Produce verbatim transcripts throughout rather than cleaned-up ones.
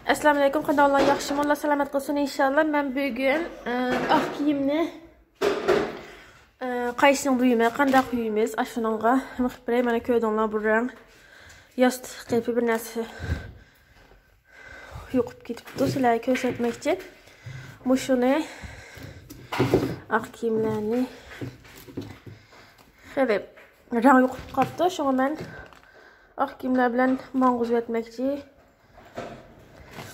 ئەسسالامۇئەلەيكۇم، قانداقلا ياخشىمۇلا، سالامەت قىلسۇن ئىنشاللا. مەن بۈگۈن ئاق كىيىمنى قايسىنىڭ بۇيۇمى، قانداق يۇيىمىز، ئاشۇنىڭغا مىخ بېرەي. مانا كۆردۈڭلار، بۇ رەڭ ياستۇق قېپى بىر نەرسە يۇقۇپ كېتىپتۇ، سىلەرگە كۆرسەتمەكچى. مۇشۇنى، ئاق كىيىملەرنى خېلى رەڭ يۇقۇپ قاپتۇ، شۇڭا مەن ئاق كىيىملەر بىلەن ماڭغۇزۇۋەتمەكچى.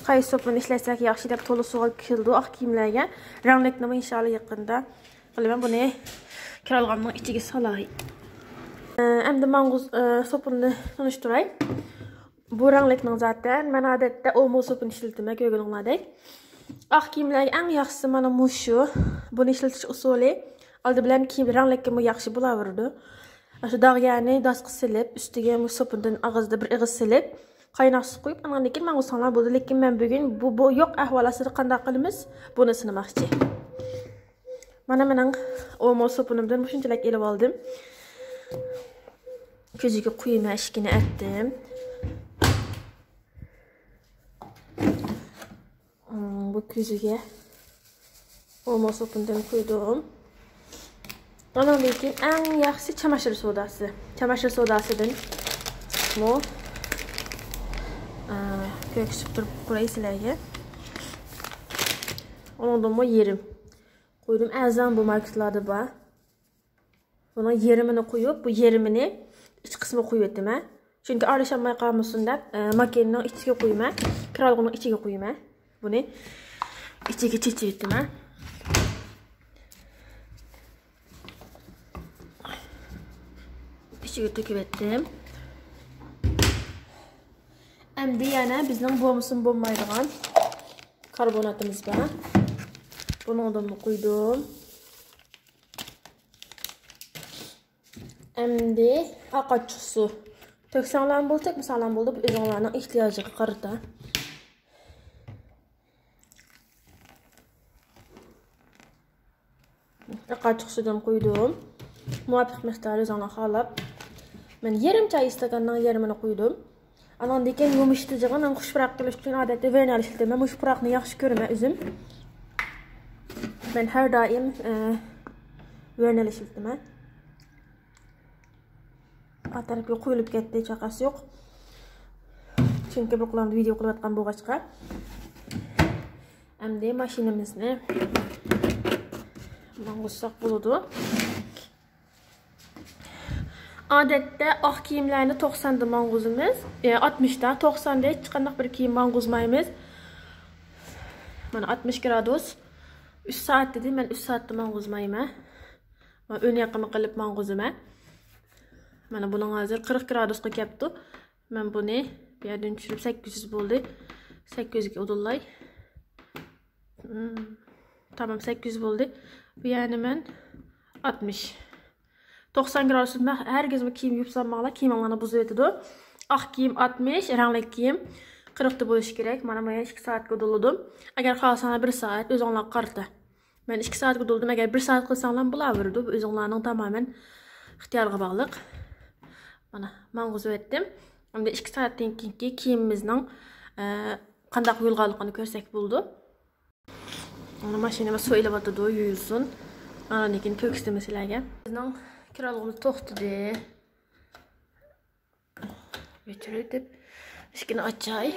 قايسى سوپۇننى ئىشلەتسەك ياخشى دەپ تولا سوئال كېلىدۇ ئاق كىيىملەرگە. رەڭلىكنىمۇ ئىنشاللا يېقىندا قىلىمەن، بۇنى كىرئالغامنىڭ ئىچىگە سالاي. ئەمدى ماڭغۇز سوپۇننى تونۇشتۇراي. بۇ رەڭلىكنىڭ زاتەن مەن ئادەتتە ئومو سوپۇنى ئىشلىتىمەن، كۆرگىنىڭلاردەك. ئاق كىيىملەرگە ئەڭ ياخشىسى مانا مۇشۇ. بۇنى ئىشلىتىش ئۇسۇلى، ئالدى بىلەن كىيىم رەڭلىككىمۇ ياخشى بولاۋېرىدۇ. ئاشۇ داغ يەرنى داسقا سېلىپ، ئۈستىگە مۇشۇ سوپۇندىن ئاغزىدا بىر ئېغىز سېلىپ، قايناق سۇ قۇيۇپ، ئاندىن كېيىن ماڭغۇزساڭلار بولىدۇ. لېكىن مەن بۈگۈن بۇ، بۇ يوق ئەھۋال ئاستىدا قانداق قىلىمىز، بۇنى سىنىماقچى. مانا مېنىڭ ئومو سوپۇنۇمدىن مۇشۇنچىلىك ئېلىۋالدىم. كۆزىگە قۇيىمەن، ئىككىنى ئەتتىم. بۇ كۆزىگە ئومو سوپۇندىن قۇيدۇم. ئاندىن كېيىن ئەڭ ياخشىسى چاماشىر سوداسى. چاماشىر سوداسىدىنمۇ كۆرسىتىپ تۇرۇپ قوياي سىلەرگە. ئۇنىڭدىنمۇ يېرىم قۇيدۇم. ئەرزان، بۇ ماركېتلاردا بار. بۇنىڭ يېرىمىنى قويۇپ، بۇ يېرىمىنى ئىچ قىسمىغا قويۇۋېتىمەن. چۈنكى ئارىلىشالماي قالمىسۇن دەپ، ئە، ماكىنىنىڭ ئىچىگە قويىمەن. كىرئالغۇنىڭ ئىچىگە قويىمەن. بۇنى ئىچىگە چېچىۋېتىمەن. ئىچىگە تۆكۈۋەتتىم. ئەمدى يەنە بىزنىڭ بولمىسىمۇ بولمايدىغان كاربوناتىمىز بار. بۇنىڭدىنمۇ قۇيدۇم. ئەمدى ئاق ئاچچىق سۇ. تۆكسەڭلارمۇ بولىدۇ، تۆكمىسەڭلارمۇ بولىدۇ، بۇ ئۆزۈڭلارنىڭ ئېھتىياجىغا قارىتا. ئاق ئاچچىق سۇدىن قۇيدۇم. مۇۋاپىق مىقداردا ئۆزۈڭلار خالاپ. مەن يېرىم چاي ئىستاكاننىڭ يېرىمىنى قۇيدۇم. ئاناندىن كېيىن يۇمشىتىدىغان، خۇش پۇراق قىلىش ئۈچۈن ئادەتتە ۋېرنال ئىشلىتىمەن. مۇشۇ پۇراقنى ياخشى كۆرىمەن ئۆزۈم. مەن ھەر دائىم، ئە، ۋېرنال ئىشلىتىمەن. ئارقا تەرەپكە قويۇلۇپ كەتتى، چاقاس يوق. چۈنكى بۇ قولۇمدا ۋىدېئو قىلىۋاتقان بولغاچقا. ئەمدى ماشىنىمىزنى ماڭغۇزساق بولىدۇ. ئادەتتە ئاق كىيىملەرنى توقساندا ماڭغۇزىمىز. ئە، ئاتمىشتا، توقساندا ھېچقانداق بىر كىيىم ماڭغۇزمايمىز. مانا ئاتمىش گرادۇس. ئۈچ سائەت دېدى، مەن ئۈچ سائەتتە ماڭغۇزمايمەن. مانا ئۆن يېقىمى قىلىپ ماڭغۇزىمەن. مانا بۇنىڭ ھازىر قىرىق گرادۇسقا كەپتۇ. مەن بۇنى بۇ يەردىن چۈشۈرۈپ سەككىز يۈز بولدى. سەككىز يۈزگە ئۇدۇللاي. مم. تامام سەككىز يۈز بولدى. بۇ يەرنى مەن ئاتمىش. توقسان گرادۇستا ھەرگىزمۇ كىيىم يۇيۇپ سالماڭلار، كىيىمىڭلارنى بۇزۇۋېتىدۇ. ئاق كىيىم ئاتمىش، رەڭلىك كىيىم قىرىقتا بولۇشى كېرەك. مانا مەن ئىككى سائەتكە ئۇدۇللىدىم. ئەگەر خالىساڭلار بىر سائەت، ئۆزۈڭلار قارىتا. مەن ئىككى سائەتكە ئۇدۇلدۇم. ئەگەر بىر سائەت قىلساڭلار بولۇۋېرىدۇ. بۇ ئۆزۈڭلارنىڭ تامامەن ئىختىيارىغا باغلىق. مانا ماڭغۇزۇۋەتتىم. ئەمدى ئىككى سائەتتىن كېيىنكى كىيىمىمىزنىڭ، ئە، قانداق يۇيۇلغانلىقىنى كۆرسەك بولىدۇ. مانا ماشىنىمىز سۇ ئېلىۋاتىدۇ، يۇيۇلسۇن. ئاندىن كېيىن كۆرسىتىمىز سىلەرگە. بىزنىڭ كىرئالغۇمىز توختىدى. ئۆچۈرۈۋېتىپ، ئىشىكنى ئاچاي.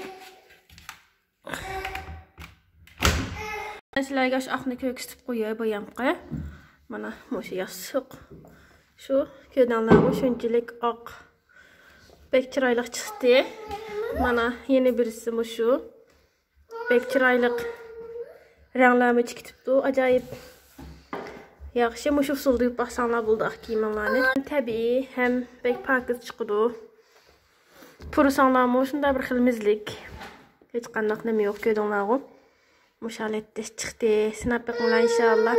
مەن سىلەرگە شۇ ئاقنى كۆرسىتىپ قوياي بايامقى. مانا مۇشۇ ياستۇق. شۇ كۆردۈڭلارمۇ، شۇنچىلىك ئاق. بەك چىرايلىق چىقتى. مانا يەنە بىرسى مۇشۇ. بەك چىرايلىق رەڭلەرمۇ چىقىپتۇ، ئاجايىپ. ياخشى، مۇشۇ ئۇسۇلدا يۇيۇپ باقساڭلار بولىدۇ ئاق كىيىمىڭلارنى. تەبىئىي ھەم بەك پاكىز چىقىدۇ. پۇرىساڭلارمۇ شۇنداق بىر خىل مىزلىك. ھېچقانداق نېمە يوق، كۆردۈڭلارغۇ. مۇشۇ ھالەتتە چىقتى. سىناپ بېقىڭلار ئىنشاللا.